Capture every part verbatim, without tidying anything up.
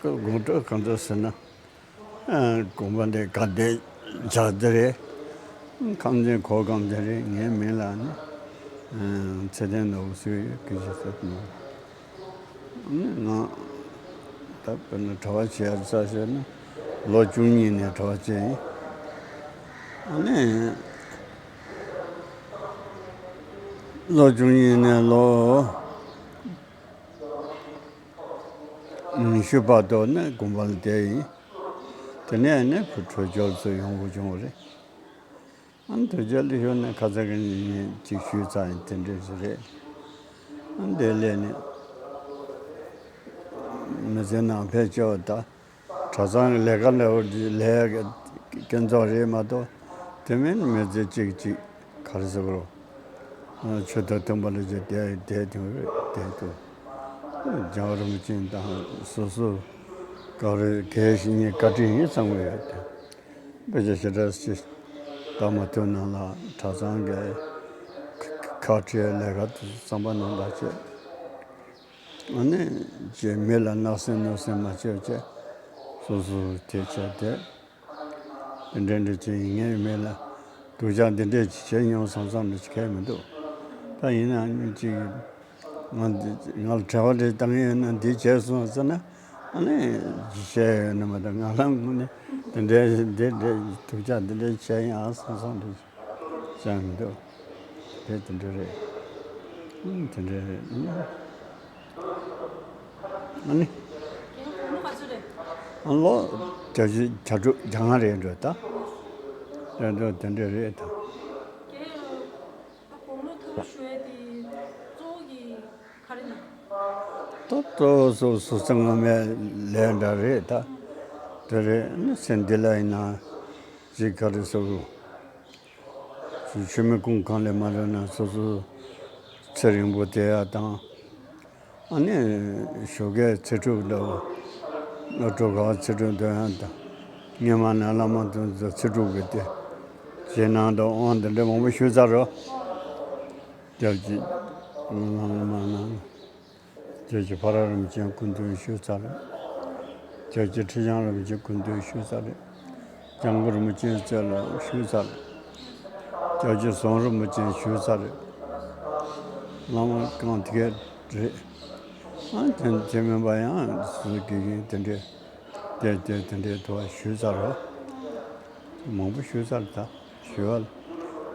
དགོང་དྲོ་གང་འདྲ་ཟེར་ན། ཨ། དགོན་པ་འདི་ག་བདེ་ཇག་བདེ་རེད། ཁམས་ཆེན་གོ་སྐམ་བདེ་རེད། ངའི་མིང་ལ་ནི། ཨ། ཚེ་བརྟན་ནོར་བུ་ཟེར་ཡོད། སྐད་ཆ་ཟེར་ནོ། ཨ་ནི་ང་ད་དཔེར་ན་གྲྭ་པ་བྱས་ཚར་ཟེར་ན། ལོ་བཅུ་གཉིས་ནས་གྲྭ་པ་བྱས་ཡིན། ཨ་ནི་ལོ་བཅུ་གཉིས་ནས་ལོ་ཉི་ཤུ་བར་དུ་ནི་དགོན་པ་ལ་བསྡད་ཡིན། དེ་ནས་ནི་བྲོས་བྱོལ་ཚུར་ཡོང་དགོས་བྱུང་བ་རེད། ཨ་ནི་བྲོས་བྱོལ་ལ་ཡོང་ནས་ཁ་སང་གི་ཉིན་གཅིག་ཞུས་ཚར་ཡིན། དེ་འདྲས་རེད། ཨ་ནི་དེ་ལས་ནི་མི་ཚེ་ནང་ཕལ་ཆེ་བ་ད་གྲྭ་ཚང་གི་ལས་ཀ་ལས་འོ་ལས་ཀ་སྐྱོན་ཚོགས་རེད་མ་གཏོགས། དེ་མིན་མི་ཚེ་གཅིག་གཅིག་ག་རེ་ཟེར་དགོས་རེད། ཆོས་དང་མཐུན་པ་ལ་བྱས་བསྡད་བསྡད་དེ་རེད། བསྡད་འདུག་རྒྱལ་བ་རིན་པོ་ཆེ་དང་སོ་སོ་ག་རེ་གལ་ཞིག་ཉིད་བཀའ་དྲིན་ཡིན་བསམ་གྱི་ཡོད་དེ། དཔེ་ཆ་ཞེ་དྲག་ཅིག་ལྟ་མ་ཐུབ་ན་ལ་གྲྭ་ཚང་གི་ཁ་ཁ་བྲལ་ལས་ཀ་དེ་བསམ་པ་ནང་ལ་བྱས། ཨ་ནི་ཅེས་མི་ལ་བརྣབ་སེམས་གནོད་སེམས་མ་བྱེད་བྱས། སོ་སོ་དེ་བྱས་ཏེ། དེ་འདྲ་འདྲ་ཅིག་ངའི་མི་ལ་སྡུག་ཅག་འདི་འདྲ་ཅིག་བྱས་མྱོང་བསམ་བསམ་འདྲ་ཅིག་གལ་མི་འདུག་ད་ཡིན་ནའང་ཅིག་ང་འདི་ང་ལ་དྲི་བ་འདྲ་བཏང་ཡོད་ན། འདི་བྱས་སོང་ཟེར་ན། ཨ་ནི་བྱས་ཡོད་ན་མ་གཏོགས། ང་ལ་དངོས་གནས་འདི་འདྲའི་འདི་འདྲའི་སྡུག་ཅག་འདི་འདྲའི་བྱས་ཡང་བསམ་བསམ་འདྲ་ཅང་མི་འདུག་དེ་དེ་འདྲ་རེད། ཨ་ནི་དེ་འདྲ་རེད། ཨ་ནི། ཨ་ནི། ལོ་བརྒྱད་ཅུ་གྱ་དྲུག་གྱ་ལྔ་རེད་འགྲོ་ད། རེད་འགྲོ་དེ་འདྲ་རེད་ད། དགུང་ལོ་མཐོ་རུ་ཞུ་ཡས་དེ་གཙོ་བོ་གི་ག་རེ་ན། ད་གཙོ་བོ་སོ་སོ་སོ་སྔ་མའི་ལས་འདྲ་རེད་ད། དེ་རེད། ཨ་ནི་སེམས་འདི་ལ་ཡིན་ན་ཅིག་ག་རེ་ཟེར་དགོས། ཆུ་མིག་ཀུན་གང་ལས་མ་རེད་ན་སོ་སོ་ཚེ་རིང་པོ་བསྡད་ཡ་དང་། ཨ་ནི་ཞོགས་ཀས་ཚེ་སྒྲུབ་འདྲ་བོ། སློབ་གྲོགས་ག་ཚེ་སྒྲུབ་འདོན་ཡ་དང་། སྔོན་མ་ནས་བླ་མ་དང་ཚེ་སྒྲུབ་ཀྱི་དེ་རྗེས་གནང་དང་དབང་འདི་འདྲ་མང་པོ་ཞུས་ཚར་རོ། སྐྱབས་རྗེ་བླ་མ་ནང་། སྐྱབས་རྗེ་ཕ་ར་རིན་པོ་ཆེའི་སྐུ་མདུན་ཞུས་ཚར། སྐྱབས་རྗེ་ཁྲི་བྱང་རིན་པོ་ཆེའི་སྐུ་མདུན་ཞུས་ཚར། སྐྱབས་མགོན་རིན་པོ་ཆེའི་རྩེ་ལ་ཞུས་ཚར། སྐྱབས་རྗེ་ཟམ་རིན་པོ་ཆེ་ཞུས་ཚར། བླ་མ་གང་དེ་ག་རེད། ཨ་དེ་དེ་མིན་པ་ཡང་སུ་དགེ་རྒན་དེ་འདྲས་དེ་དེ་དེ་འདྲས་དུ་བ་ཞུས་ཚར་རོ། མང་པོ་ཞུས་ཚར་ད། ཞུ་བ་ལ་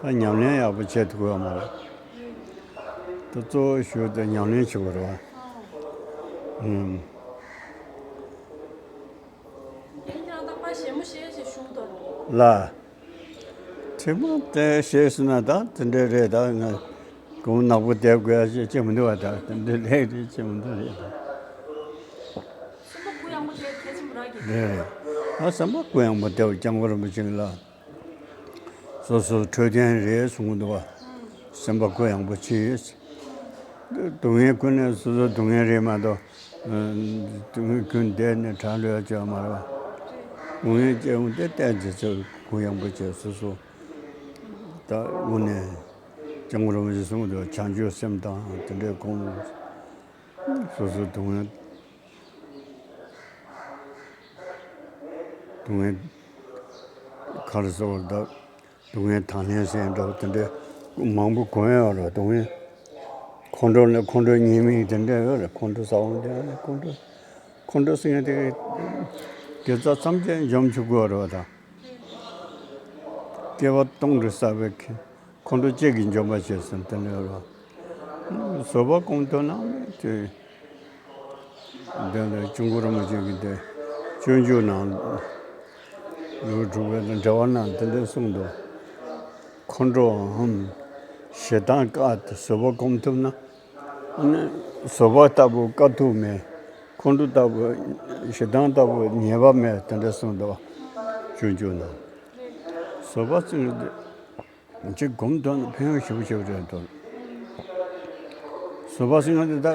ད་ཉམས་ལེན་ཡག་པོ་བྱེད་ཐུབ་ཡོད་མ་རེད། ད་གཙོ་བོ་ཞུ་དེ་ཉམས་ལེན་བྱེད་དགོས་རེད་བ། ཨུམ། ཁྱེད་རང་ད་ཕ་ཞེ་མོ་ཞེ་ཞེ་ཞུ་དོ། ལ། ཁྲིམས་དེ་ཤེས་སོང་ན་ད་དེ་འདྲས་རེད། ད་ང་དགུང་ནག་པོ་བསྡད་དགོས་ཡ་ཅེས་ཅེས་མི་འདུག་བ། ད་དེ་འདྲས་ལས་རེད་ཅེས་མི་འདུག་རེད་ད། སེམས་པ་གུ་ཡངས་པོ་བྱས་གལ་ཆེན་པོ་རག་གི། རེད་རེད། ད་སེམས་པ་གུ་ཡངས་པོ་བསྡད་པ་སྐྱབས་མགོན་རིན་པོ་ཆེ་ལ། སོ་སོ་འཕྲོད་བསྟེན་རེད་གསུང་གི་འདུག་བ། སེམས་པ་གུ་ཡངས་པོ་བྱེད། སྡུག་བསྔལ་ཀུན་ནས་སོ་སོ་སྡུག་བསྔལ་རེད་མ་གཏོགས། སྡུག་བསྔལ་ཀུན་འདས་ནས་བྲལ་ལོས་བྱ་མ་རེད་བ། སྡུག་བསྔལ་སྐྱེ་འོང་དེ་བསྟན་བྱེད་ཚུལ་གུ་ཡངས་པོ་བྱས་སོ་སོ། ད་དངོས་གནས་སྐྱབས་མགོན་རིན་པོ་ཆེས་གསུངས་འདུག་བྱང་ཆུབ་སེམས་དང་དེ་འདྲའི་གོང་། སོ་སོའི་སྡུག་བསྔལ། སྡུག་བསྔལ་ག་རེ་ཟེར་བ་ད། སྡུག་བསྔལ་དང་ལེན་ཟེར་འདྲ་བོ་དེ་འདྲའི་མང་པོ་གོན་ཡོད་རེད། སྡུག་བསྔལ་ཁོང་ཁྲོ་ལ་ཁོང་ཁྲོའི་ཉེས་དམིགས་དེ་འདྲ་ཡོད་རེད། ཁོང་ཁྲོ་ཟ་འོང་དེ་ཁོང་ཁྲོ་ཁོང་ཁྲོ་ཟེར་མཁན་དེ་དགེ་རྩ་ཐམས་ཅད་འཇོམས་བཅུག་དགོས་རེད་བ་ད། སྐྱེ་བ་སྟོང་གི་བསགས་པའི་ཁོང་ཁྲོ་གཅིག་གིས་འཇོམས་པར་བྱེད་ཟེར་དེ་འདྲ་ཡོད་རེད་བ། བཟོད་པ་སྒོམ་ཐུབ་ན་དེ། འདི་ནི་སྐྱབས་མགོན་རིན་པོ་ཆེ་གིས་དེ་སྤྱོད་འཇུག་ནང་ལུས་གྲུབ་པའི་འགྲེལ་པ་ནང་དེ་འདྲ་གསུངས་འདུག་ཁོང་ཁྲོའམ་ཞེ་སྡང་དཀའ་སྟེ་བཟོད་པ་སྒོམ་ཐུབ་ན། ཨ་ནི་བཟོད་པ་ལྟ་བུ་དཀའ་ཐུབ་མེད། ཁོང་ཁྲོ་ལྟ་བུ་ཞེ་སྡང་ལྟ་བུ་ཉེས་པ་མེད་དེ་འདྲ་གསུངས་འདུག་སྤྱོད་འཇུག་ནང་བཟོད་པ་ཟེར་ནི་དེ། ཅིག་སྒོམ་ཐུབ་ན་ཕན་ཡོན་ཞེ་པོ་ཞེ་པོ་རེད་འདུག་བཟོད་པ་ཟེར་མཁན་དེ་ད་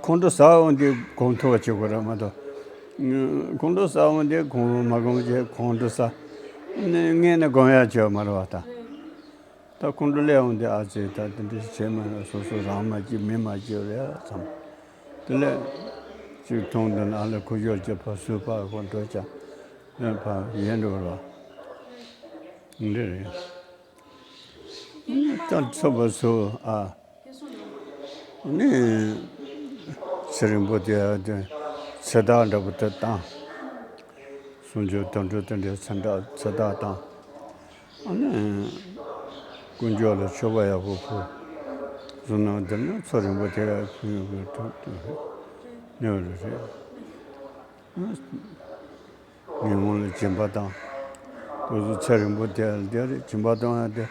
ཁོང་ཁྲོ་ཟ་འོང་དུས་སྒོམ་ཐུབ་པ་བྱེད་དགོས་རེད་མ་གཏོགས། ཁོང་ཁྲོ་ཟ་འོང་དུས་སྒོམ་མ་སྒོམ་བྱས་ཁོང་ཁྲོ་ཟ་ནས་སྔོན་ནས་སྒོམ་ཡག་བྱས་པ་མ་རེད་བ་ད། ད་ཁོང་ཁྲོ་སླེབས་འོང་དུས་ཨ་ཙི་ད་དེ་འདྲ་བྱས་མ་རེད། སོ་སོ་རང་མ་སྐྱིད་མི་མ་སྐྱིད་རེད་བསམ། དེ་ལས། ཐུང་དུ་ན་ལ་ཁུ་ཞོར་གྱི་ཕ་སུ་ཕ་ཁོ་འགྲོ་ཅག་ཕ་ཡན་འགྲོ་ར་འདི་རེད། ད་ཚོ་པ་སུ་ཨ་ནི་ཚེ་རིང་པོ་དེ་ཚེ་ཐག་འདྲ་པོ་དེ་བཏང་། གསུང་ཆོས་དོན་གྲུབ་དེ་འདྲའི་ཚེ་འདྲ་ཚེ་ཐག་བཏང་། ཨ་ནི་དཀོན་མཆོག་ལ་མཆོད་པ་ཡག་པོ་ཕུལ། བསོད་ནམས་དེ་ནི་ཚོ་རིང་པོ་དེ་ཡག་ཕུལ་ཡོང་གི་ཐུབ་ཐུབ་རེད། གནས་རུ་རེད། ཉོན་མོངས་ལ་སྦྱིན་པ་བཏང་། དེ་ཚོ་ཚེ་རིང་པོ་དེ་ལ་དེ་རེད། སྦྱིན་པ་བཏང་ཡ་དེ་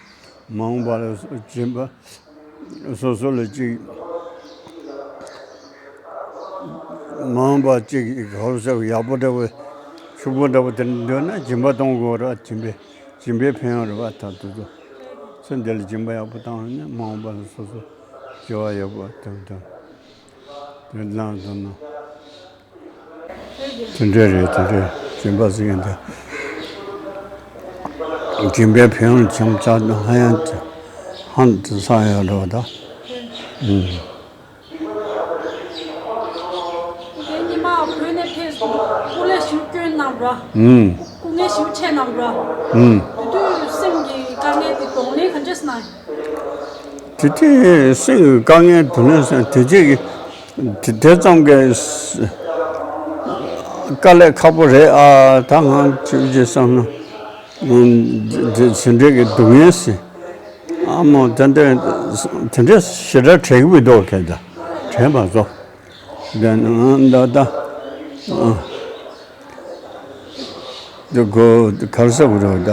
མ་འོངས་པ་ལ་སྦྱིན་པ་སོ་སོ་ལ་གཅིག་མ་འོངས་པ་གཅིག་ག་རེ་ཟེར་ཡག་པོ་འདྲ་བོ་ཕྱུག་པོ་འདྲ་བོ་དེ་འདོད་ན་སྦྱིན་པ་གཏོང་དགོས་རེད་བ། སྦྱིན་པའི་སྦྱིན་པའི་ཕན་ཡོན་རེད་བ། ད་དེ་ཚོ་ཚེ་འདི་ལ་སྦྱིན་པ་ཡག་པོ་བཏང་ན་མ་འོངས་པ་ལ་སོ་སོ་སྐྱེ་བ་ཡག་པོ་ཐོབ་ཐུབ། དེ་ལ་འདོད་ན། དེ་འདྲ་རེད། དེ་འདྲ་སྦྱིན་པ་ཟེར་མཁན་དེ་སྦྱིན་པའི་ཕན་ཡོན་ཆེན་པོ་ཆགས་ན་ཧ་ཡང་ཧང་དུ་སང་ཡོད་འགྲོ་ད། ཨུམ། དེ་ཉི་མ་བོད་ནས་ཕེབས་སོང་། སྐུ་ལས་ཞིག་སྐྱོན་གནང་ར། ཨུམ། སྐུ་ངལ་ཞིག་ཆེ་གནང་ར། ཨུམ། དེ་དུས་སེམས་ཀྱི་དཀའ་ངལ་དེ་གདོང་ལེན་ག་འདྲས་གནང་། དེ་དུས་སེམས་ཀྱི་དཀའ་ངལ་དུ་ལེན་སེམས་དེ་རྗེས་ཀྱི་དེ་དེ་ཙམ་གྱི་དཀའ་ལས་ཁག་པོ་རེད་ཨ། ད་ང་ཅིག་ཅིག་བསམ་ན་དེ་དེ་འདྲའི་གི་སྡུག་བསྔལ་ཟེར་ཨ་མོ་དེ་འདྲ་དེ་འདྲ་ཞེ་དྲག་དྲན་གྱི་མི་འདུག་ཁྱེད་ད་དྲན་པ་ཚོ་དེ་ནང་ད་ད། དེ་གོ་གར་ས་གོ་རོ་ད།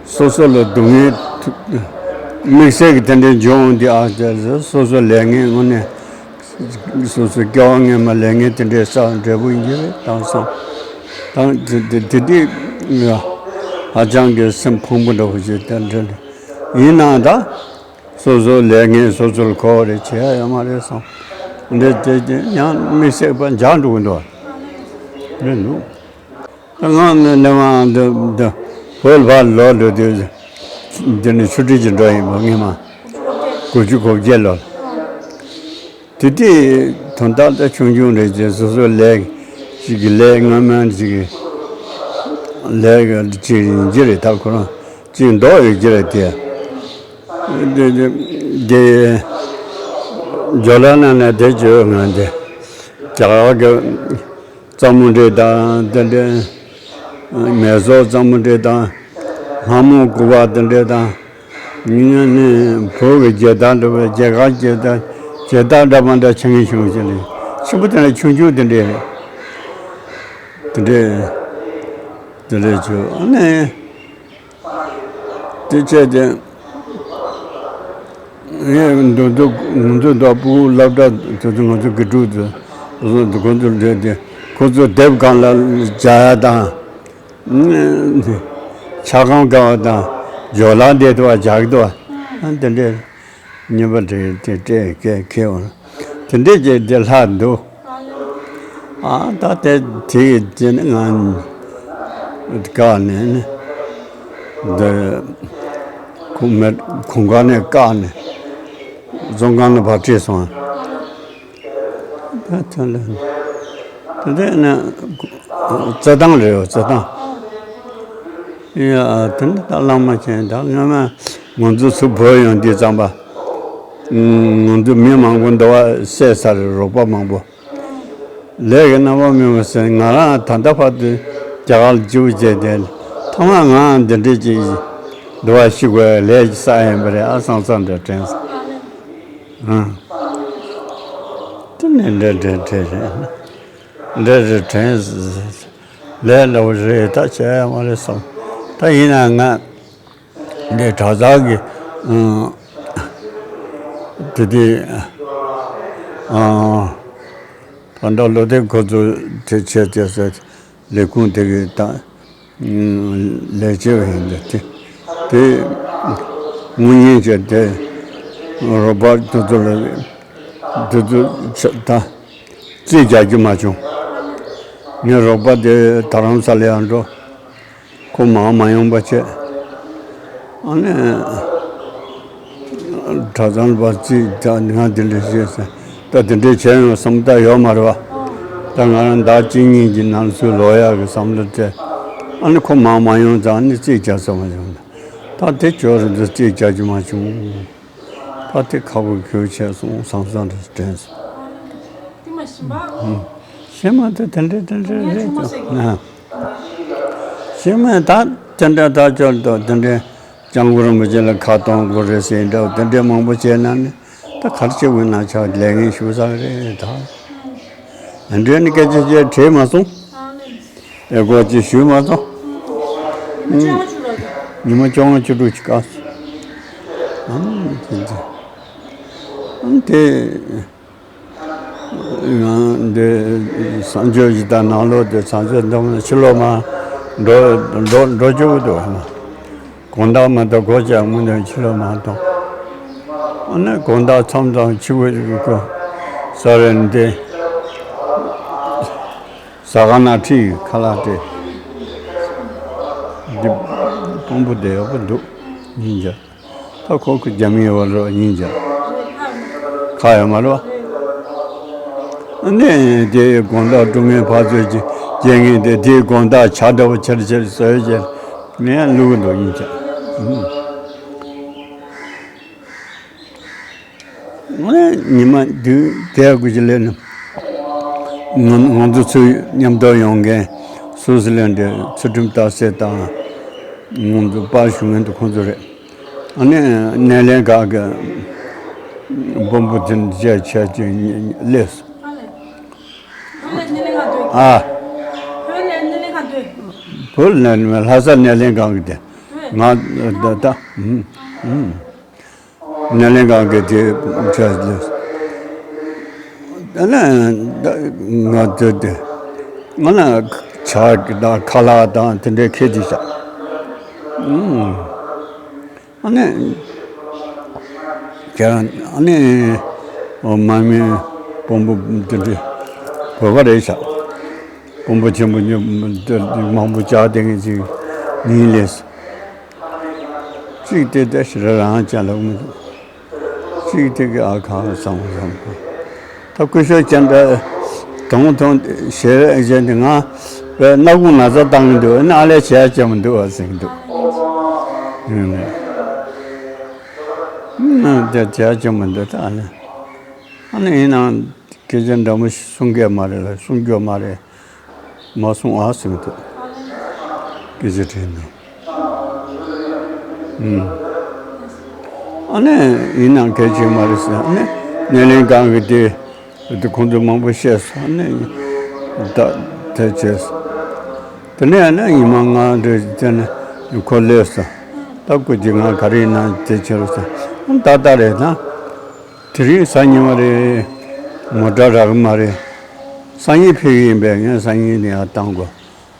སོ་སོ་ལ་སྡུག་བསྔལ་དམིགས་བསལ་གྱི་དེ་འདྲའི་འབྱུང་འོང་དེ་ཨ་ཅག་སོ་སོ་ལས་ངན་དངོས་གནས་སོ་སོ་སྐྱེ་བ་སྔོན་མ་ལས་ངན་དེ་འདྲའི་བསགས་འབྲས་བུ་ཡིན་གྱི་རེད་དང་སོང་དང་དེ་དེ་དེ་དེ་ཧ་ཅང་གི་སེམས་ཕངས་པོ་འདྲ་བོ་ཞིག་དེ་འདྲ་ཡིན་ནའང་ད། སོ་སོ་ལས་ངན་སོ་སོར་གོ་བ་རེ་བྱེད་ཡ་ཡོད་མ་རེད་སོང་། འདི་དེ་དེ་ཡང་དམིགས་བསལ་པ་འཇགས་འགྲོ་གི་འདུག་རེད་འདུག་ད་ང་ནི་ནི་མ་འདི་འདི་བོད་ལ་ཕར་ལོག་འགྲོ་དུས་འདི་ནི་ཆུ་ཁྲིད་ཀྱི་འགྲོ་ཡིན་པ་ངེས་མ་དགུ་བཅུ་གོ་བརྒྱད་ལོར། དེ་དུས་དོན་དག་ད་ཆུང་ཆུང་རེད་ཅེས་སོ་སོ་ལས་ཅིག་གི་ལས་སྔ་མ་ཅིག་གི་ལས་ཅིག་ཡིན་གྱི་རེད། ད་ཁོ་རང་ཅིག་མདོག་ཡོད་ཀྱི་རེད་དེ། དེ་དེ་ཇོ་ལ་ན་ན་དེ་ཇོ་ང་དེ་རྒྱ་གར་གྱི་རྩེད་མོ་འདྲ་དང་དེ་འདྲ་མེ་སོར་རྩེད་མོ་འདྲ་དང་ལྷ་མོ་སྐུ་པར་དེ་འདྲ་དང་ནི་བོད་ཀྱི་རྒྱལ་དར་འདྲ་བའི་རྒྱལ་ཁ་རྒྱལ་དར་རྒྱལ་དར་འདྲ་མ་འདྲ་ཆེ་ངེས་བྱུང་ཞིག་ལས་ཆེན་པོ་དེ་འདྲ་ཆུང་ཆུང་དེ་འདྲ་རེད། དེ་འདྲ་དེ་འདྲ་བྱུང་ཨ་ནི། དེ་བྱས་ཏེ། ངས་འདུག་འདུག་ང་ཚོ་འདུག་སྤུ་གུ་སློབ་གྲྭ་དེ་ཚོ་ང་ཚོ་དགེ་ཕྲུག་ཚོ་ཁོ་ཚོ་འདུག་ཁོ་ཚོ་འདྲེས་ཏེ་ཁོ་ཚོ་དེབ་སྒང་ལ་སྦྱར་ཡ་དང་། ཆ་སྒང་དགའ་བ་དང་ཇོ་ལ་འདྲེས་ཏེ་བ་སྦྱར་གི་འདུག་བ། དེ་འདྲས་ཉེས་པ་འདྲེས་ཏེ་སྤྲད་ཁེ་ཁེ་བ། དེ་འདྲས་ཀྱི་དེ་ལྷག་འདུག་ཨ་ད་དེ་དེ་དེ་ནི་ང་བཀག་ནས་ནི་འདི་ཁོ་མེད་གོང་ཁ་ནས་བཀག་ནས་བཙོན་ཁང་ནས་ཕར་ཁྲིད་སོང་། ད་དེ་ལ་དེ་འདྲས་ནི་རྩེད་ཐང་རེད་བ། རྩེད་ཐང་ཡ་དེ་འདྲ་ད་བླ་མ་ཆེན་ད་སྔོན་མ་ང་ཚོ་ཚུར་བོད་ཡོང་དུས་ཙམ་པ། ང་ཚོ་མི་མང་པོ་འདུ་བ་བསད་ཚར་རེད། རོགས་པ་མང་པོ། ལས་ཀྱི་རྣམ་པ་མེད་པ་ཟེར། ང་རང་ད་ལྟ་བར་དུ་རྒྱ་གར་ལ་སྐྱིད་པོ་བྱས་ཏེ་ཐ་མ་ང་འདི་འདྲས་ཅིག་འདུ་བ་ཤི་དགོས་ལས་ཀྱི་ས་ཡིན་པ་རེད་ཨ་བསམ་བསམ་འདྲ་དྲན་སོང་། ཨང་། དེ་ནས་འདྲ་འདྲ་འདྲ་རེད། འདྲ་འདྲ་དྲན་སོང་། ལས་འདྲ་བོ་རེད་ད་བྱས་ཡ་མ་རེད་བསམ། ད་ཡིན་ན་ང་འདི་གྲྭ་ཚང་གི་ཨང་། དེ་དེ་ཨང་། ད་ལྟ་བློ་བདེ་ཁོ་ཚོ་དེ་བྱས་བྱས་ཟེར་ལས་ཁུངས་དེ་གི་ད་ལས་བྱེད་པ་ཡིན་འདི་དེ་དེ་ངུ་ཉེན་བྱས་ཏེ་རོགས་པ་དེ་ཚོ་ལ་དེ་ཚོ་ད་རྩིས་རྒྱག་རྒྱུ་མ་བྱུང་། ངས་རོགས་པ་དེ་རྡ་རམ་ས་ལ་ཡར་འགྲོ། ཁོ་མར་མ་ཡོང་པ་བྱས། ཨ་ནི། གྲྭ་ཚང་པ་ཅིག་ད་ང་དེ་འདྲ་བྱས་ཟེར། ད་དེ་འདྲའི་བྱས་ཡོང་བསམ་བློ་ཡོད་མ་རེད་བ། ད་ང་རང་ཟླ་གཅིག་གཉིས་ཀྱི་ནང་ཚུད་ལོག་ཡག་གི་བསམ་བློ་དེ། ཨ་ནི་ཁོ་མང་མ་ཡོང་ཙང་ཨ་ནི་རྩིས་རྒྱག་ས་མ་བྱུང་། ད་དེ་ཅོག་རེ་འདི་རྩིས་རྒྱག་རྒྱུ་མ་བྱུང་། ད་དེ་ཁག་པོ་ཁེའུ་ཆེ་སོང་བསམ་བསམ་རེ་དྲན་སོང་། དེ་མ་ཤེས་པ། ཤེས་མ་ཐུབ། དེ་འདྲ་དེ་འདྲ་རེད་ཀྱང་ན། ཤེས་མ་ད་དེ་འདྲ་ད་ཅོག་ཏུ་དེ་འདྲ་སྐྱབས་མགོན་རིན་པོ་ཆེ་ལ་ཁ་གཏོང་དགོས་རེད་ཟེར་འདྲ་བོ་དེ་འདྲ་མང་པོ་བྱས་ན་ནི་ད་གར་ཆེ་བའི་ན་ཆ་ལས་ངན་ཞུ་ས་རེད་ད། འདྲ་ནི་སྐད་ཆ་ཅིག་དྲིས་མ་སོང་། ཨེ་གོ་ཅིག་ཞུས་མ་སོང་། ཉི་མ་བཅོ་ལྔ་བཅུ་དྲུག་ཅིག་བཀག་སོང་། ཨང་དེ་ཚོ། ཨང་དེ། ཡང་འདི་གསང་སྤྱོད་ཀྱི་ད་ནང་ལོགས་དེ་གསང་སྤྱོད་འདི་མ་ཕྱི་ལོགས་མ་འགྲོ་འགྲོ་འགྲོ་བཅུག་འདུག་ཨ། དགོང་དག་མ་གཏོགས་སྒོ་ལྕགས་མུ་ནས་ཕྱི་ལོགས་མ་གཏོགས། ཨ་ནི་དགོང་དག་མཚམས་དང་ཕྱི་གོས་གོ་ས་རེད་འདི། ཟ་ཁང་ནང་ཁྲིད་ཁ་ལག་སྤྲད། འདི་དཔོན་པོ་བསྡད་ཡག་པོ་འདུག་ཡིན་ཀྱང་། ད་ཁོ་ཁོ་རྒྱ་མིའི་བར་རོ་ཡིན་ཀྱང་། ཁ་ཡོད་མ་རེད་བ། ནས་དེ་དགོང་དག་ཀྲུང་ངེ་ཕར་ཚུར་གྱི་རྐྱེན་ངན་དེ་དེའི་དགོང་དག་ཇ་འདྲ་བོ་ཆེར་ཆེར་བཟོས་བྱས་ནས་བླུག་གི་འདུག་ཡིན་ཀྱང་། ཨུམ། ངས་ཉི་མ་དུས་དེ་དགུ་ཅིག་སླེབས་ན། ང་ང་ཚོ་ཚུར་མཉམ་དུ་ཡོང་མཁན་སུད་སི་ལན་ཌན་ཚུལ་ཁྲིམས་རྟགས་གསལ་དང་། ང་ཚོ་པར་ཞུ་མཁན་དེ་ཁོང་ཚོ་རེད། ཨ་ནི་སྣེ་ལེན་ཁང་གི་དཔོན་པོ་དེ་མཇལ་བྱས་ཀྱི་སླེབས་སོང་། ཨ། བོད་ལ་ལྷ་ས་སྣེ་ལེན་ཁང་གི་དེ། ང་ད་ད། སྣེ་ལེན་ཁང་གི་དེ་ཆ་ལས། ད་ནི་ང་ཚོ་དེ་ང་ལ་ཇ་དང་ཁ་ལག་དང་དེ་འདྲའི་ཁྱེར་ཏེ་བཞག་ཨ་ནི་ཁྱེད་རང་ཨ་ནི་མ་མི་དཔོན་པོ་དེ་འདྲའི་བོད་པ་རེད་བཞག་དཔོན་པོ་ཆེན་པོ་མང་པོ་བཅར་བསྡད་མཁན་ཅིག་ཡིན་ལས། གཅིག་དེ་དེ་ཞེ་དྲག་རང་ཅག་ལ་མི་འདུག་གཅིག་དེ་གི་ཨ་ཁ་བཟང་བཟང་པོ། ད་སྐུ་ཞབས་ཅན་པས་དོང་དོང་ཞེ་རེ་བཞིན་དེ་ང་བས་སྣ་ཁུང་ན་ཚ་བཏང་གི་འདུག་ཨ་ནི་ཨ་ལས་བྱས་ཅན་མི་འདུག་ཨ་ཟེར་གི་འདུག་ཨ་ནི་དེ་བྱས་ཅན་མི་འདུག་ད་ཨ་ནི་ཨ་ནི་ཡིན་ནའང་སྐད་ཆ་འདྲ་མོ་ཞིག་གསུང་གི་མ་རེད་ལ་གསུང་རྒྱུ་མ་རེད། མ་གསུང་ཨ་ཟེར་གི་འདུག་སྐད་ཆ་དྲིས་ན། ཨ་ནི་ཡིན་ནའང་གལ་ཆེ་མ་རེད་ཟེར། ཨ་ནི་སྣེ་ལེན་ཁང་གི་དེ་དེ་ཁོང་ཚོ་མང་པོ་བཤད་སོང་། ཨ་ནི་ད་དེ་བྱས་སོང་། དེ་ནས་ཨ་ནི་ཉི་མ་ལྔ་འདྲ་དེ་ནས་ཁོ་སླེབས་སོང་། ད་སྐུ་མཁྱེན་ང་ག་རེ་ཡིན་ན་དེ་བྱེད་རོགས་ཟེར། ཨ་ནི་ད་ལྟ་རེད་ད། དེ་རིང་གཟའ་ཉི་མ་རེད། མོ་ཊ་རག་གི་མ་རེད། སང་ཉིན་ཕེབས་ཀྱི་ཡིན་པས་ངས་སང་ཉིན་ནས་ཡར་བཏང་དགོས།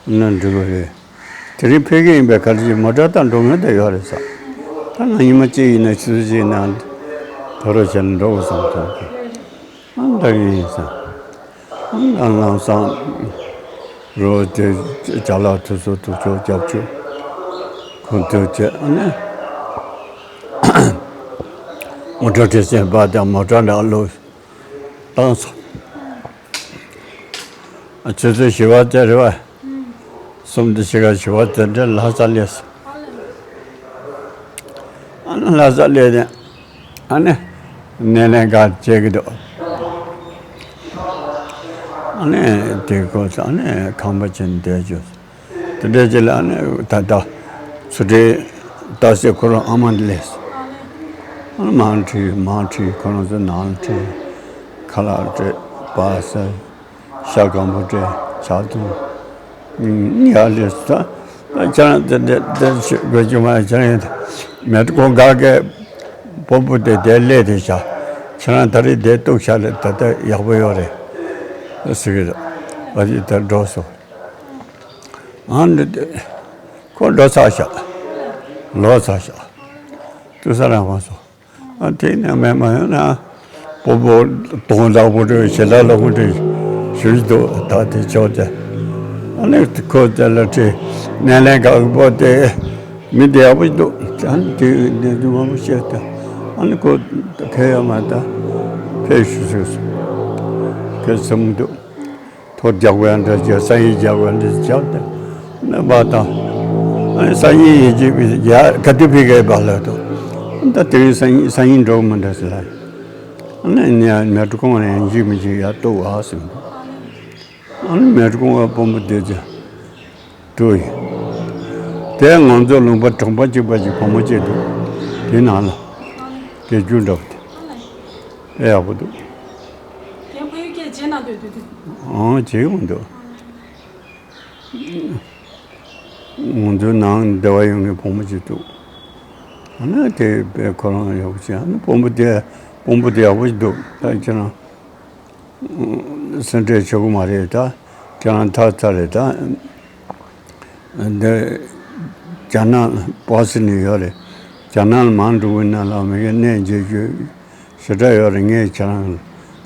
ན་འགྲིག་གི་རེད། དེ་རིང་ཕེབས་ཀྱི་ཡིན་པས་ག་རེ་བྱེད། མོ་ཊ་ད་འགྲོ་མཁན་དེ་ཡོད་རེད་ཟེར། ད་ང་ཉི་མ་གཅིག་ཡིན་ན་ཆུ་ཚོད་གཅིག་ནང་དོ་རོ་བྱས་ནས་འགྲོ་དགོས་བསམ་སོང་། ཨ་འདྲ་གི་ཡིན་ཟེར། ཨ་ལམ་སང་རོ་དེ་ཅ་ལག་དེ་ཚོ་དུ་ཚོ་རྒྱབ་ཆུ་ཁོ་དེ་བྱས། ཨ་ནི་མོ་ཊ་དེ་སེམས་པ་དང་མོ་ཊ་འདྲ་ལོ་བཏང་སོང་། ཆུ་ཚོད་བཞི་པ་དེ་རེད་བ། གསུམ་དེ་ཕྱི་ཁ་བཞི་པ་དེ་འདྲ་ལྷ་ས་སླེབས་སོང་། ཨ་ནི་ལྷ་ས་སླེབས་ནས་ཨ་ནི་སྣེ་ལེན་ག་བྱེད་ཀྱི་འདུག་ཨ་ནི་དེ་ཁོ་ཚོ་ཨ་ནི་ཁང་པ་ཅན་བསྡད་རྒྱུ། དེ་འདྲ་ཅིག་ལ་ཨ་ནི་ད་ལྟ་ཚུལ་ཁྲིམས་རྟགས་གསལ་ཁོ་རང་ཨ་མ་འདི་སླེབས་སོང་། ཨ་ནི་མར་ཁྲིད་མར་ཁྲིད་ཁོ་རང་ཚོ་ནང་ལ་ཁྲིད། ཁ་ལག་སྤྲད། པ་ས། ཤ་སྐམ་པོ་སྤྲད། ཇ་འཐུང་། ཡར་སླེབས་སོང་། ད་ཁྱེད་རང་དེ་དེ་དེ་ཤོད་དགོས་ཀྱི་མ་རེད། ཁྱེད་རང་ཡིན་ད་མེད་ཀོ་ག་གེ་སྤོ་བོ་དེ་དེ་སླེབས་དེ་བཞག་ཁྱེད་རང་ད་རེས་དེ་གཏུག་བཞག་ལ་ད་ལྟ་ཡག་པོ་ཡོད་རེད་ཟེར་གི་རེད། ཨ་ཅེ་ད་འགྲོ་སོང་། ཨ་འདི་དེ་ཁོ་འགྲོ་ཚར་བཞག་ལོག་ཚར་བཞག་ཏུ་ས་རང་བ་སོང་། ཨ་དེ་ནས་མེད་མ་ཡོང་ན་སྤོ་བོ་དོང་ལག་པོ་རེད། ཞེ་ལ་ལག་པོ་རེད་ཞུ་གི་འདུག་ད་དེ་ཆོག་དེ། ཨ་ནི་ཁོ་དེ་ལ་ཁྲིད། སྣེ་ལེན་ག་གི་པོ་དེ་མི་བདེ་བ་འདུག་ཨ་ནི་དེ་ནས་དུ་མ་མོ་བཤད་དེ། ཨ་ནི་ཁོ་ཁེ་ཡོད་མ་ད་ཕེབས་ཞུ་ཟེར་སོང་། ཁྱོད་སེམས་འདུག་ཐོ་རྒྱག་པའི་འདྲ་བྱས། ས་ཡིག་རྒྱག་པའི་འདྲ་བྱས་ཏེ། ནི་བ་དང་། ས་ཡིག་ཡིན་གྱི་ཡ་ག་དུས་ཕི་གའི་བ་ལ་དོ། ད་དེ་རིང་ས་ཡིག་ས་ཡིག་འགྲོ་མི་འདྲ་ཟེར་ལ། ཨ་ནི་ནི་མེ་ཏྲི་ཀོང་ལ་ཡང་འཇིགས་མི་འཇིགས་ཡ་ལྟོས་ཨ་ཟེར་འདུག་ཨ་ནི་མེ་ཏྲི་ཀོང་བ་དཔོན་པོ་དེ་ཚོ་དུ་ཡིན། དེ་ང་ཚོ་ལུང་པ་གྲོང་པ་གཅིག་པ་ཞིག་བུ་མོ་གཅིག་འདུག་དེའི་ནང་ལ་སྐད་སྒྱུར་འདྲ་པོ་དེ་དཔེ་ཡག་པོ་འདུག་རྒན་ཕ་ཡུལ་སྐད་བརྗེད་གནང་འདོད་འདུག་ཨང་བྱེད་ཀྱི་མི་འདུག་ང་ཚོའི་ནང་སྡེ་བ་ཡོང་མཁན་བུ་མོ་གཅིག་འདུག་ཨ་ནི་དེ་དཔེ་ཁོ་རང་ཡག་པོ་བྱས། ཨ་ནི་དཔོན་པོ་དེ་དཔོན་པོ་དེ་ཡག་པོ་ཞིག་འདུག་ད་ཁྱེད་རང་སེམས་ཁྲལ་བྱེད་དགོས་མ་རེད། ད་ཁྱེད་རང་ཐག་ཚ་རེད། ད་འདི་རྒྱ་ནག་པ་སི་ནས་ཡོད་རེད། རྒྱ་ནག་ལ་མར་འགྲོ་གི་ན་ལ་མི་གི་གནས་མཇལ་རྒྱུ་ཞེ་དྲག་ཡོད་རེད། ངས་ཁྱེད་རང་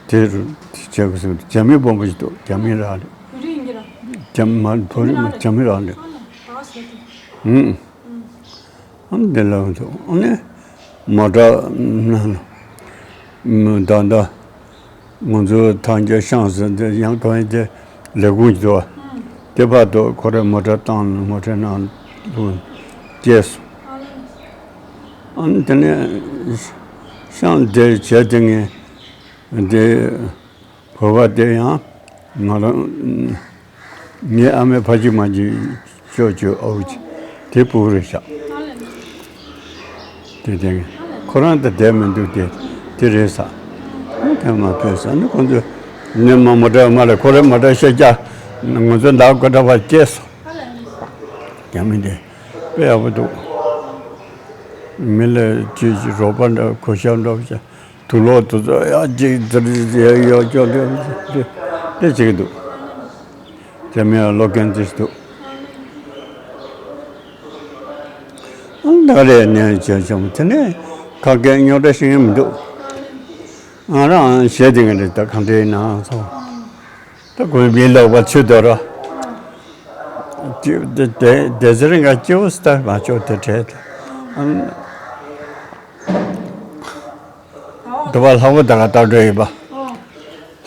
དེ་རུ་བྱེད་དགོས་ཟེར། རྒྱ་མི་དཔོན་པོ་ཞིག་འདུག་རྒྱ་མི་རང་རེད། བོད་རིགས་ཡིན་གྱི་ར། རྒྱ་མི་མ་བོད་རིགས་མ་རྒྱ་མི་རང་རེད། ཨ་ནི་ད་ཟེར་ཏེ། ཨུམ། ཨ་ནི་དེ་ལ་འདུག་ཨ་ནི་མོ་ཊ་ནང་ལ་ད་ལྟ་ང་ཚོ་ཐང་རྒྱལ་ཤང་ཟེར་དེ་ཡང་གང་ཡིན་དེ་ལས་ཁུངས་ཀྱི་འདུག་དེ་བར་དུ་ཁོ་རའི་མོ་ཊ་བཏང་ནས་མོ་ཊའི་ནང་དུ་སྐྱེལ་སོང་། ཨ་ནི་དེ་ནས་ཤང་དེ་བྱས་དེ་ངས་དེ། བོད་པ་དེ་ཡང་ང་རང་ངའི་ཨ་མའི་ཕ་གཅིག་མ་གཅིག་ཅོ་ཅོ་ཨའུ་གཅིག་དེ་ཕྲུ་གུ་རེད་ཤག་དེ་དེ་ཁོ་རང་ད་བསྡད་མི་འདུག་དེ་དེ་རེད་ས། དེ་མ་ཕེབས་ས་ནི་ཁོ་ཚོས་ནི་མ་མོ་ཊ་མ་ལ་ཁོ་རེ་མོ་ཊ་ཤེས་ཀྱ་ང་ཚོ་ནག་གོ་ད་བ་སྐྱེས་སོ། རྒྱ་མི་དེ་དཔེ་ཡག་པོ་འདུག་མི་ལ་ཅི་ཅི་རོགས་པ་འདྲ་གོ་ཤ་འདྲ་བྱ། དུག་ལོག་དུ་ཚོ་ཡག་ཅིག་ཙིར་ཙིར་ཡག་ཡོག་ཅོག་ལེ་ལེ་ཅིག་འདུག་དེ་མིན་ལོ་ཀན་ཙིས་འདུག་ད་རེས་ནས་བྱས་བྱུང་དེ་ནས་ཁ་སྐད་རྙོག་དྲ་ཤེས་ཀྱི་མི་འདུག་ང་རང་ཞེ་དེ་ངས་ད་གང་འདྲའི་ནང་སོང་། ད་ཁོའི་མི་ལོག་པ་ཚུད་དོ་ར། དེ་དེ་ཟེར་འགའ་སྐྱེ་བོ་སྟ་མ་ཆོག་དེ་བྲལ་ཏེ། འདི་པ་ལྷ་མོ་ད་ག་ལྟ་འགྲོ་ཡིན་པ།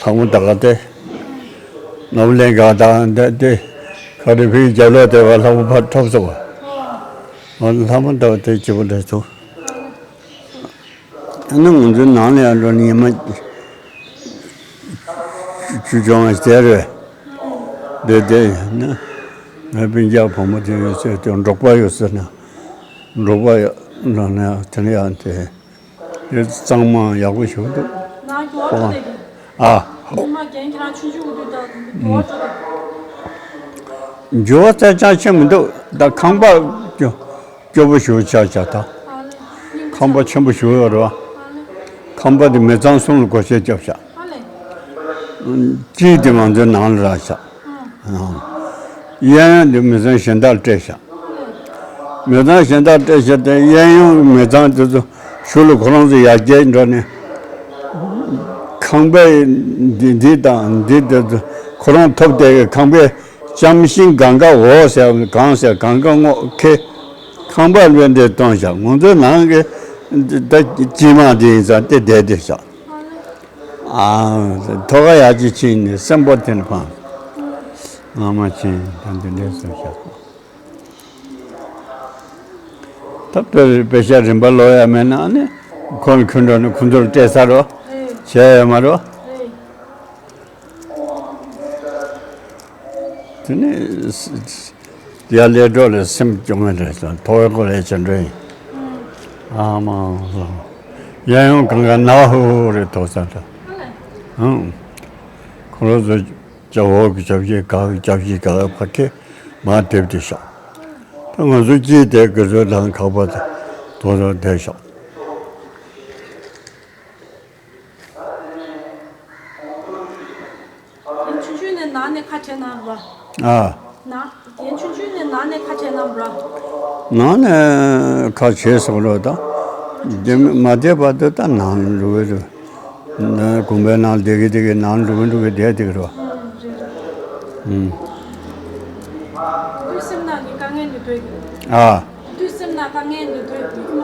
ལྷ་མོ་ད་ག་དེ། ནོར་ལེན་ག་ད་འདི་དེ། ཁ་རི་ཕིའི་རྒྱབ་ལོག་དེ་བ་ལྷ་མོ་ཕར་ཐོབ་སོང་བ། ལྷ་མོ་ད་ག་དེ་སྐྱེ་བོ་འདྲ་ཚོ། ཨ་ནི་ང་ཚོའི་ནང་ལ་ཡང་འགྲོ་ནི་ཉི་མ་བཅུ་བཅོ་ལྔ་ཟེར་རེད། འདི་དེ་ཡིན་ན་ང་སྤུན་ཀྱག་བུ་མོ་དེ་ཡོད་ཟེར་དེ་འབྲོག་པ་ཡོད་ཟེར་ན། འབྲོག་པ་ཡོད་འགྲོ་ན་དེ་ནི་ཡང་དེ་གཙང་མ་ཡག་པོ་ཞིག་འདུག་ནང་སྐྱོ་བ་ཨ། ཉི་མ་རྒན་ཁྱེད་རང་ཆུང་ཆུང་གི་དུས་དང་འགྱུར་བ་འགྲོ་འགྱུར་བ་རྩ་ཆག་ཆེ་མི་འདུག་ད་ཁང་པ་སྐྱོ། སྐྱོ་པོ་ཞིག་ཆགས་ཆགས་ད། ཁང་པ་ཆེན་པོ་ཞིག་ཡོད་རེད་བ། ཁང་པ་དེ་མི་ཚང་གསུམ་ལ་སྒོ་ཕྱེ་བརྒྱབ་ཤག་གཅིག་དེ་ང་ཚོའི་ནང་ལ་རག་ཤག་གཡས་གཡོན་དེ་མི་ཚང་གཞན་དག་སྤྲད་ཤག་མི་ཚང་གཞན་དག་སྤྲད་ཤག་དེ་གཡས་གཡོན་མི་ཚང་དེ་ཚོ་ཞུ་ལ་ཁོ་རང་ཚོ་ཡར་རྒྱས་འགྲོ་ནས། ཁང་པའི་འདི་འདི་དང་འདི་དེ་ཚོ་ཁོ་རང་ཐོབ་བསྡད་ཀྱི་ཁང་པའི། ལྕམ་ཤིང་གང་ག་འོ་ཟེར་གང་ཟེར་གང་ག་སྔོ་ཁེ། ཁང་པ་ལོན་དེ་གཏོང་བཞག་ང་ཚོའི་ནང་གི་ད་སྐྱེས་མ་དེ་ཡིན་ཙང་དེ་བསྡད་དེ་བཞག་ཨ། ཐོག་ཁ་ཡག་ཅིག་ཕྱིན་ནས་སེམས་པོ་དེ་ནས་ཕངས། ང་མ་ཕྱིན་ད་འདི་འདྲས་སུ་བཞག་ད་དཔེ་དཔེ་ཆ་རིན་པ་ལོག་ཡ་མེད་ན་ནི་ཁོ་ནི་ཁོ་འགྲོ་ནི་ཁོ་ཚོར་སྤྲད་ས་རོ། བྱས་ཡོད་མ་རོ། དེ་ནས་ཡར་ལས་འགྲོ་ལས་སེམས་སྐྱོ་མེད་རེད་ལ་ཐོག་གི་ལས་བྱེད་འགྲོ་ཡིན། ཨ་མ་ལ་གཡས་གཡོན་གང་ག་ན་ཧུ་ཧུ་རེད་ཐོག་ས་ད། ཨང་། ཁོ་རང་ཚོ་ཅ་འོག་གི་ཅབ་ཞིག་ག་གི་ཅབ་ཞིག་ག་ལ་ཕ་ཁེ་མ་དེབ་དེ་ཤག་ད་ང་ཚོ་སྐྱིད་དེ་གི་ཚོ་དང་ཁག་པ་དེ་ཐོག་ས་དེ་ཤག་རྒན་ཆུང་ཆུང་ནས་ནང་ནས་ཁ་བྲལ་གནང་ར། ཨ། ན། རྒན་ཆུང་ཆུང་ནས་ནང་ནས་ཁ་བྲལ་གནང་ར། ནང་ནས་ཁ་བྲལ་སོང་ར་ད། རྒན་མ་བསྡད་བར་དུ་ད་ནང་འགྲོ་གི་རེད། ན་དགོན་པའི་ནང་བསྡད་གི་བསྡད་གི་ནང་འགྲོ་གི་འགྲོ་གི་བསྡད་བསྡད་གི་རེད། ཨུམ། དུས་སེམས་ནང་གི་དཀའ་ངལ་འདི་ཐོས་གི། ཨ། དུས་སེམས་ནང་དཀའ་ངལ་འདི་ཐོས་གི།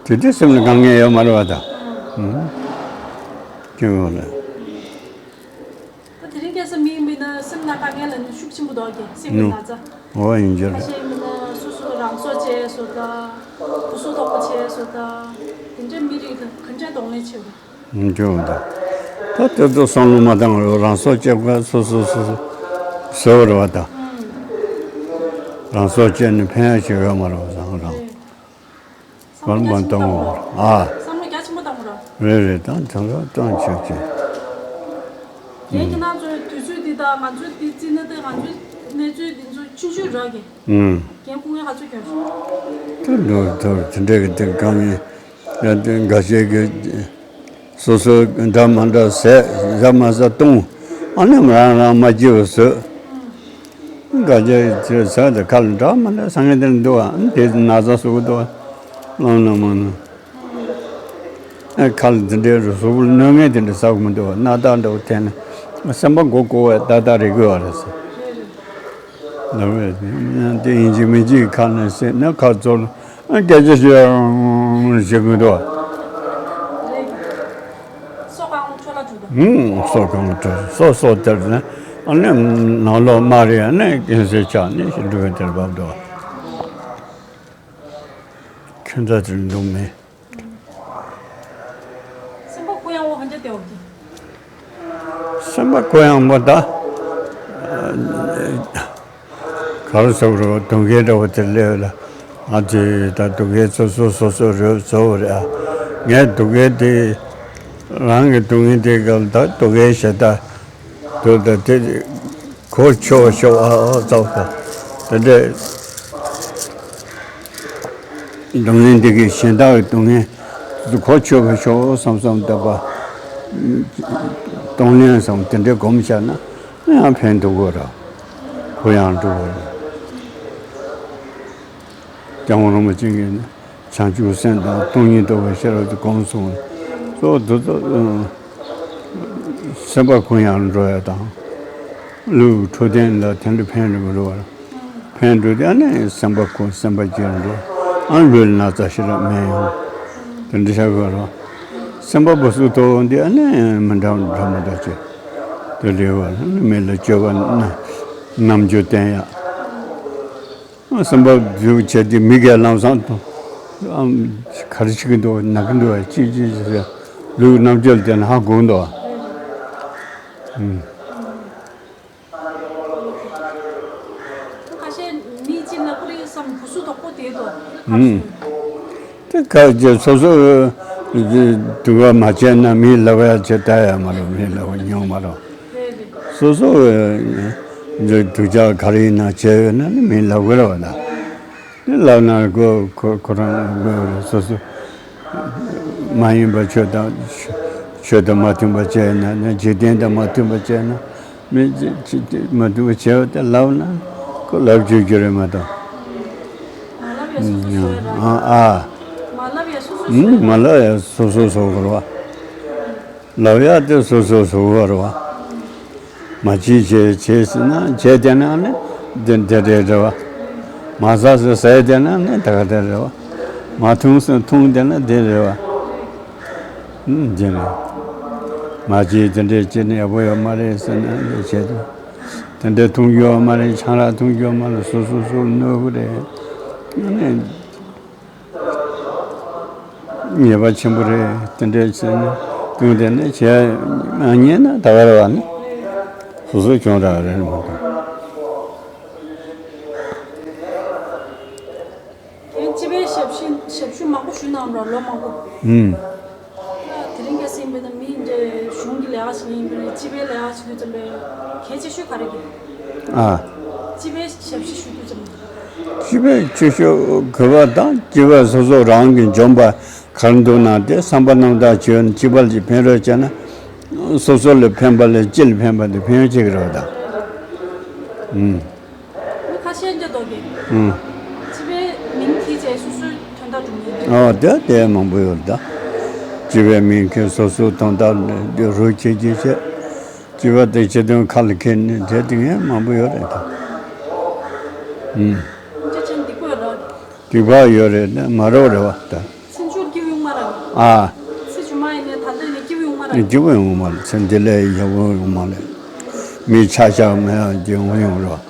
དེ་དུས་སེམས་ནང་དཀའ་ངལ་ཡོད་མ་རེད་བ་ད། ཨུམ། ཅི་ཡོད་ལ། ཡིན་ན་སེམས་ནང་དཀའ་ངལ་ལ་ནི་ཤུགས་ཆེན་པོ་འདུག་གི་སེམས་ཀྱི་ན་ཚ། འོ་ཡིན་གྱི་ཁ་རེད། ཤས་ཡིན་ན་སོ་སོ་རང་སྲོག་བཅད་སོ་ད། སྐུ་གཟུགས་དོག་པོ་བྱས་སོ་ད། དེ་འདྲའི་མི་རིགས་ལ་ག་འདྲ་གདོང་ལེན་བྱེད་དགོས། འགྱོ་འདུག་ད་དེ་ཚོ་བསམ་བློ་མ་བཏང་རོགས། རང་སྲོག་བཅད་དགོས། སོ་སོ་སོ་སོ་བཟོ་རེད་བ་ད། རང་སྲོག་བཅད་ནས་ཕན་ཡག་ཞིག་ཡོད་མ་རེད་བ། བཟང་རང་བསམ་བློ་རང་རྒྱ་ཆེན་པོ་བཏང་བ་རེད། ཨ། བསམ་བློ་རྒྱ་ཆེན་པོ་བཏང་བ་རེད། རེད་རེད། ད་དེང་སང་བཏང་ཆོག་ཆོག་ངས་ཁྱེད་རང་ཚོའི་དུས་ཚོད་འདི་དང་ང་ཚོའི་འདི་བརྩིས་ན་ད་ང་ཚོའི་གནས་ཚུལ་འདི་ཚོ་ཆུང་ཆུང་རག་གི་ཨུམ། རྒན་སྐུ་ངལ་ག་ཚོད་སྐྱོན་སོང་། ད་འགྲོ་ཐུབ་དེ་འདྲ་གི་དེ་གང་ཡིན། ཡ་དེ་འགའ་ཤས་ཀྱིས་སོ་སོའི་འདྲ་མ་འདྲ་ཟས་ཟ་མ་ཟ་བཏུང་། ཨ་ནི་རང་རང་མ་སྐྱིད་པ་བཟོས། འགའ་ཤས་ཀྱིས་ཟས་དེ་ཁ་ལ་འདྲ་མ་འདྲ་ཟ་མཁན་དེ་འདུག་ཨ་ནི་དེ་ན་ཚ་བཟོ་གི་འདུག་ཨ་ལོང་ན་མ་ན། ཨ་ཁ་ལ་དེ་འདྲའི་རུ་གཟུགས་པོ་གནོད་མཁན་དེ་འདྲ་ཟ་གི་མི་འདུག་ཨ་སྣ་ཐག་འདྲ་བོ་འཐེན་ནས་སེམས་པ་མགོ་སྐོར་བས་ཏག་ཏག་རེད་དགོས་པ་རེད་ཟེར། ལབ་པས་དེ་ཡིན་གཅིག་མིན་གཅིག་ཁ་ནས་བཤད་ན་ཁ་ཚོར་སྐད་ཆ་ཤོད་ཡང་ཞིག་མི་འདུག་སོ་གང་འཕྲོ་ལ་འགྲོ་དང་། ཧུམ། སོ་གང་འཕྲོ་སོ་སོ་དེར་ནས་ཨ་ནི་ནང་ལོགས་མ་རེད། ཨ་ནི་ཀན་སར་ཆགས་ནས་ཞིག་འགྲོ་གི་དེར་བབས་འདུག་ཁྱོད་ཚོ་དེར་འདུག་མེད། སེམས་པ་གུ་ཡངས་པོ་ག་འདྲ་བསྡད་འོག་གི་སེམས་པ་གུ་ཡངས་པོ་ད། ག་རེ་ཟེར་དགོས་རེད། སྡུག་བསྔལ་འདྲ་བོ་དེ་སླེབས་ལ། ང་ཚོས་ད་སྡུག་བསྔལ་སོ་སོ་སོ་སོ་རེད་བཟོ་བ་རེད་ཨ། ངས་སྡུག་བསྔལ་དེ། རང་གི་སྡུག་བསྔལ་དེ་སྐབས་ད་སྡུག་བསྔལ་ཞེ་དྲག་འདུག་ད་དེ་གོ་ཆོད་ཤོག་ཨ་ཨ་ཙོག་ད་དེ་འདྲས། སྡུག་བསྔལ་འདི་གིས་གཞན་དག་གི་སྡུག་བསྔལ་གོ་ཆོད་པ་ཤོག་བསམ་བསམ་བཏབ་པ། གདོང་ལེན་བསམ་དེ་འདྲའི་སྒོམ་བཞག་ན་ཡང་ཕན་ཐོགས་ཀྱི་རེད། གུ་ཡངས་འགྲོ་གི་རེད། སྐྱབས་མགོན་རིན་པོ་ཆེ་གིས་ནི་བྱང་ཆུབ་སེམས་དང་སྟོང་ཉིད་རྟོགས་པའི་ཤེས་རབ་ཀྱི་སྒོམ་གསུངས། གཙོ་བོ་འདི་ཚོ་སེམས་པ་གུ་ཡངས་འགྲོ་ཡ་དང་། ལུས་འཕྲོད་བསྟེན་ལ་དེ་འདྲ་ཕན་འགྲོ་གི་རེད་བ། ཕན་འགྲོ་དེ་ནི་སེམས་པ་ཁོ་སེམས་པ་སྐྱིད་འགྲོ། ཨ་ལུས་ལ་ན་ཚ་ཞེ་དྲག་མེད་ཡོང་། དེ་འདྲ་བྱ་དགོས་རོགས། སེམས་པ་སྦུ་སུ་ཐོག་འདི་ཨ་ནི་མི་འདྲ་འདྲ་མི་འདྲ་ཅིག་དེ་ལས་བ་ནི་མི་ལ་སྤྱོད་པ་ན་རྣམ་འགྱུར་བསྟན་ཡག་སེམས་པ་འདུལ་བྱེད་དེ་མི་གས་ལམ་སང་དུ་ཨམ་ག་རེ་བྱེད་ཀྱི་འདུག་ན་གི་འདུག་ཅི་ཅི་ཅི་ཟེར་ལུས་རྣམ་འགྱུར་དེ་ན་ཧ་གོ་འདུག་ཨ། ཁ་ཤས་མི་གཅིག་ལ་ཁོ་རའི་བསམ་སྦུ་སུ་དོག་པོ་དེ་དོ། ཨུམ། དེ་ག་ཅེ་སོ་སོ་སྡུག་པ་མ་བྱས་ན་མིའི་ལབ་ཡ་བྱེད་ལྟ་ཡ་མ་རེད། མིའི་ལབ་ཡ་ཉོང་མ་རེད། སོ་སོ་སྡུག་ཅག་ག་རེ་ཡིན་ན་བྱས་ཡོད་ན་ནི་མིའི་ལབ་དགོས་རེད་བ་ད། དེ་ལབ་ན་ཁོ་ཁོ་ཁོ་རང་ལབ་དགོས་རེད། སོ་སོ། མ་ཡིན་པ་ཆོས་དང་ཆོས་དང་མ་མཐུན་པ་བྱས་ན་ནི་འཇིག་རྟེན་དང་མ་མཐུན་པ་བྱས་ན་མི་ཅི་ཅི་ཅི་མ་མཐུན་པ་བྱས་པ་དེ་ལབ་ན་ཁོ་ལབ་བཅུག་རྒྱུ་རེད་མ་གཏོགས། མ་ལབ་ཡ་སོ་སོ་བཟོ་ཡ་ར། ཨ་ཨ། མ་ལབ་ཡ་སོ་སོ་ཨུམ། བཟོ་ཡ་མ་ར། ལབ་ཡ་སོ་སོ་བཟོ་དགོས་རེད་བ། ལབ་ཡ་དེ་སོ་སོ་བཟོ་དགོས་རེད་བ། མ་བྱེད་བྱེད་བྱེད་ཟེར་ན་བྱེད་བསྡད་ན་ནི་དེ་དེ་རེད་རེད་བ། མ་ཟ་ཟེར་ཟས་བསྡད་ན་ནི་ད་ག་དེ་རེད་བ། མ་འཐུང་ཟེར་འཐུང་བསྡད་ན་དེ་རེད་བ། ཨུམ། དེ་རེད། མ་བྱེད་དེ་འདྲས་བྱེད་ན་ཡག་པོ་ཡོད་མ་རེད་ཟེར་ན་འདི་བྱེད་དོ། དེ་འདྲས་འཐུང་རྒྱུ་ཡོད་མ་རེད། ཆང་རག་འཐུང་རྒྱུ་ཡོད་མ་རེད། སོ་སོ་སོ་ལ་གནོད་གི་རེད། ཨ་ནི། ཉེས་པ་ཆེན་པོ་རེད། དེ་འདྲའི་བྱས་ན་དུས་དེ་ནས་བྱས་མ་ཉན་ན་ད་ག་རེ་བ་ནི་སོ་སོ་གྱོང་རག་རེད་མ་གཏོགས། ངས་སྤྱི་པའི་ཞབས་ཕྱི་ཞབས་ཞུ་མང་པོ་ཞུས་གནང་རོགས་ལོ་མང་པོ། ཨུམ། དེ་རིང་ཁ་སང་ཡིན་པ་ན་མི་འདྲ་གཞུང་གི་ལས་ཀ་བྱེད་མཁན་ཡིན་པ་ན་སྤྱི་པའི་ལས་ཀ་བྱེད་དུས་ཙམ་པའི་གལ་ཆེ་ཤོས་ག་རེ་གི་ཨ། སྤྱི་པའི་ཞབས་ཕྱི་ཞུ་དུས་ཙམ་པ། སྤྱི་པའི་ཆེ་ཤོས་དགོས་པ་དང་སྤྱི་པ་སོ་སོ་རང་གི་འཇོན་པ་ག་རེ་འདུག་ན་དེ་བསམ་པ་རྣམ་དག་བྱས་ནས་སྤྱི་པ་ལ་ཕན་རོགས་བྱས་ན་སོ་སོ་ལ་ཕན་པ་ལས་སྤྱི་ལ་ཕན་པ་དེ་ཕན་ཡོན་ཆེ་གི་རེད་ད། ཨུམ། མི་ཁ་ཤས་འདྲ་འདུག་གི་ཨུམ། སྤྱི་པའི་མིང་གིས་བྱས་སོ་སོའི་དོན་དག་སྒྲུབ་མཁན་འདུག་ཨ་དེ་དེ་མང་པོ་ཡོད་རེད་ད། སྤྱི་པའི་མིང་གིས་སོ་སོའི་དོན་དག་རོགས་བྱེད་ཀྱི་བྱས། སྤྱི་པ་དེ་སྤྱི་དོན་ཁ་ལ་འཁྱེར་ནས་བསྡད་དེ་ངས་མང་པོ་ཡོད་རེད་ད། ཨུམ། སྤྱི་ཆེན་སྡིག་པོ་ཡོད་རེད། སྡིག་པ་ཡོད་རེད་ན་མ་རོགས་རེད་བ་ད། ཚེ་མཇུག་སྐྱིད་པོ་ཡོང་མ་རེད། ཨ། ཚེ་མཇུག་མ་ཡིན་ནའི་ད་ལྟ་ནས་སྐྱིད་པོ་ཡོང་མ་རེད། སྐྱིད་པོ་ཡོང་མ་རེད། ཚེ་འདི་ལས་ཡག་པོ་ཡོང་མ་རེད། མི་ཆག་ཆག་མེད་ཡག་ཅིག་འོང་ཡོང་རོགས།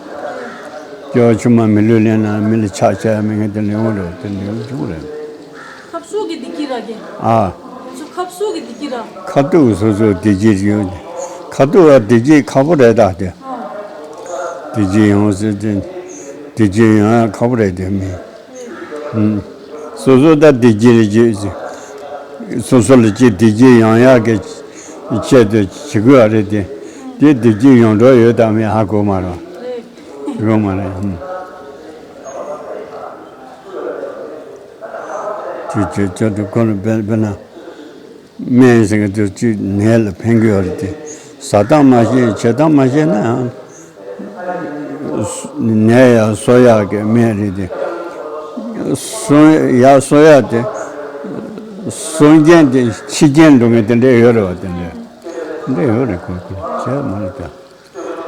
སྐྱོ་ཆུང་མ་མི་ལུས་ལེན་ན་མི་ལ་ཆག་ཆག་མི་ངན་དེ་ལེན་འོང་རོགས་དེ་ལེན་བྱུང་རེད། ཁབ་སུ་གི་བདེ་སྐྱིད་ར་གི། ཨ། སུ་ཁབ་སུ་གི་བདེ་སྐྱིད་ར། ཁ་ཐུག་སོ་སོ་བདེ་སྐྱིད་ཡོད། ཁ་ཐུག་བ་བདེ་སྐྱིད་ཁག་པོ་རེད་ད་དེ། ཨ། བདེ་སྐྱིད་ཡོང་ཟེར་ཏེ། བདེ་སྐྱིད་ཡོང་ཡག་ཁག་པོ་རེད་དེ་མི། ཨུམ། སོ་སོ་ད་བདེ་སྐྱིད་རེད་ཅེས། སོ་སོ་ལ་ཅིག་བདེ་སྐྱིད་ཡོང་ཡག་གི་ཆེད་དུ་བྱེད་དགོས་རེད་དེ། དེ་བདེ་སྐྱིད་ཡོང་འགྲོ་ཡོད་དམ་མེད་ཧ་གོ་མ་རེད། ཡོད་མ་རེད། ཨུམ། དེ་ཆེད་དུ་ཁོ་ལ་དཔེར་དཔེར་ན། སྨན་ཟེར་མཁན་དེ་ཅིག་ནད་ལ་ཕན་གྱི་ཡོད་རེད་དེ། ཟ་སྟངས་མ་ཤེས་བྱེད་སྟངས་མ་ཤེས་ན་ཡང་། ནད་ཡང་གསོ་ཡག་གི་སྨན་རེད་དེ། གསོ་ཡག་གསོ་ཡག་དེ། གསོ་རྐྱེན་དེ་འཆི་རྐྱེན་འགྲོ་མཁན་དེ་འདྲ་ཡོད་རེད་བ་དེ་འདྲ། དེ་འདྲ་ཡོད་རེད་ཁོ་ཁོ་བྱས་མ་རེད་ད།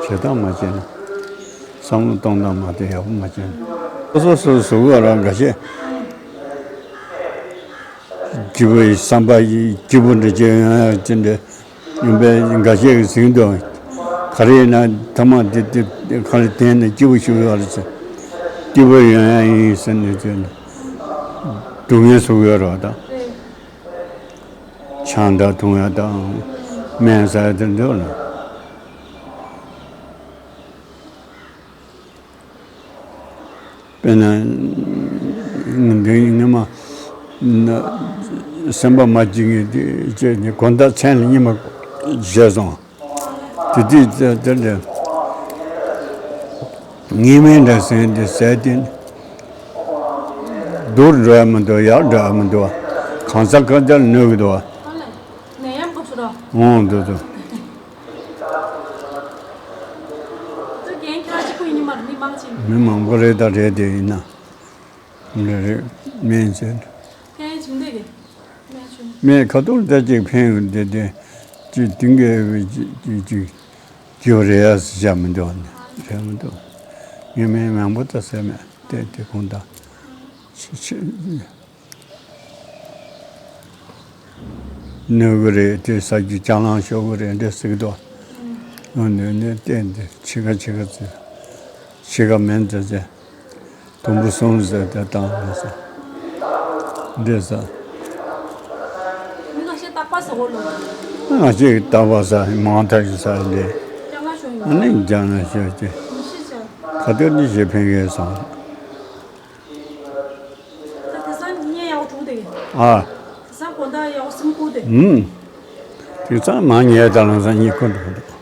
བྱེད་སྟངས་མ་བྱས་ན། བསམ་བློ་གཏོང་སྟངས་མ་དེ་ཡག་པོ་མ་བྱས་ན། སོ་སོ་སོ་སོ་ག་རང་འགའ་ཤས། སྐྱིད་པོ་ཡི་བསམ་པ་ཡི་སྐྱིད་པོ་འདྲ་བྱས་ཡོང་ཡག་ཅི་འདྲ། ཡོང་པའི་འགའ་ཤས་ཀྱིས་ཟིན་འདུག་ག་རེ་ཡིན་ན་ཐ་མག་དེ་དེ་ག་རེ་བསྟེན་ནས་སྐྱིད་པོ་ཞིག་ཡོད་རེད་ཟེར། སྐྱིད་པོ་ཡོང་ཡག་ཡིན་ཟེར་ནས་བྱས་ནས། སྡུག་བསྔལ་བཟོ་གི་ཡོད་རེད་བ་ད། ཆང་འདྲ་འཐུང་ཡག་དང་། སྨན་ཟ་ཡག་དེ་འདྲ་ལ། དཔེར་ན། འདི་ཉི་མ། སེམས་པ་མ་སྐྱིད་མཁན་དེ་བྱས་ནས་དགོང་དག་མཚན་ལ་ཉི་མ་བྱས་སོང་། དེ་དུས་དེ་དེ་འདྲ། ངའི་སྨན་འདྲ་ཟེར་འདི་ཟས་དེ། སྡུག་འགྲོ་ཡག་མི་འདུག་ཡག་འགྲོ་ཡག་མི་འདུག་གང་ས་གང་ལ་གནོད་གི་འདུག་ནད་ཡམས་སྐབས་སུ་ར། འོང་འདུག་འདུག་ད་རྒན་ཁྱེད་རང་གཅིག་པུ་ཡིན་ནི་མ་རེད། མི་མང་ཆེ། མི་མང་པོ་རེད་ད། རེད་དེ་ཡིན་ན། རེད་རེད། སྨན་ཟེར། ཕན་ཆུང་དེ་གི། སྨན་ཆུང་། སྨན་ཁ་ཐུག་ད་ཅིག་ཕན་ཡོད་དེ་དེ། ཅིག་དེང་གི་ཅིག་ཅིག་ཅིག་རེད་ཡ་ཟེར་བྱ་མི་འདུག་ནི་རེད་མི་འདུག་ངས་སྨན་མང་པོ་ད་ཟས་མེད་དེ་དེ་གོང་ད། ཆི་ཆི། གནོད་གི་རེད་དེ་ཟ་རྒྱུ་ཅ་ལག་ཤོར་གི་རེད་འདྲ་ཟེར་གི་འདུག་ཨ་ནི་ནི་བསྟན་ཏེ་འཆི་ཁ་འཆི་ཁ་ཟེར། འཆི་ཁ་མིན་ཟེར་ཟེར། དུམ་བུ་གསུམ་ཟེར་ཏེ་བཏང་ཟེར། འདྲ་ཟེར། མི་ང་ཞེས་རྟག་པ་ཟེར་གོ་ལོ། ང་ཞེས་རྟག་པ་ཟེར་མང་ཐག་ཞིག་ཟེར་འདི། ཅ་ལག་ཤོར་ཡོད། ཨ་ནི་ཅ་ལག་ཤོར་ཏེ། མི་ཤེས་ཟེར། ཁ་ཐུག་འདི་ཞེས་ཕན་གི་སོང་། ད་དེང་སང་ཉལ་ཡག་པོ་བྱུང་དེ། ཨ། དེང་སང་དགོང་དག་ཡག་པོ་སེམས་ཁུར་དེ། ཨུམ། དེང་སང་མ་ཉལ་ད་ལམ་སང་གཉིད་ཁུག་འགྲོ་འདུག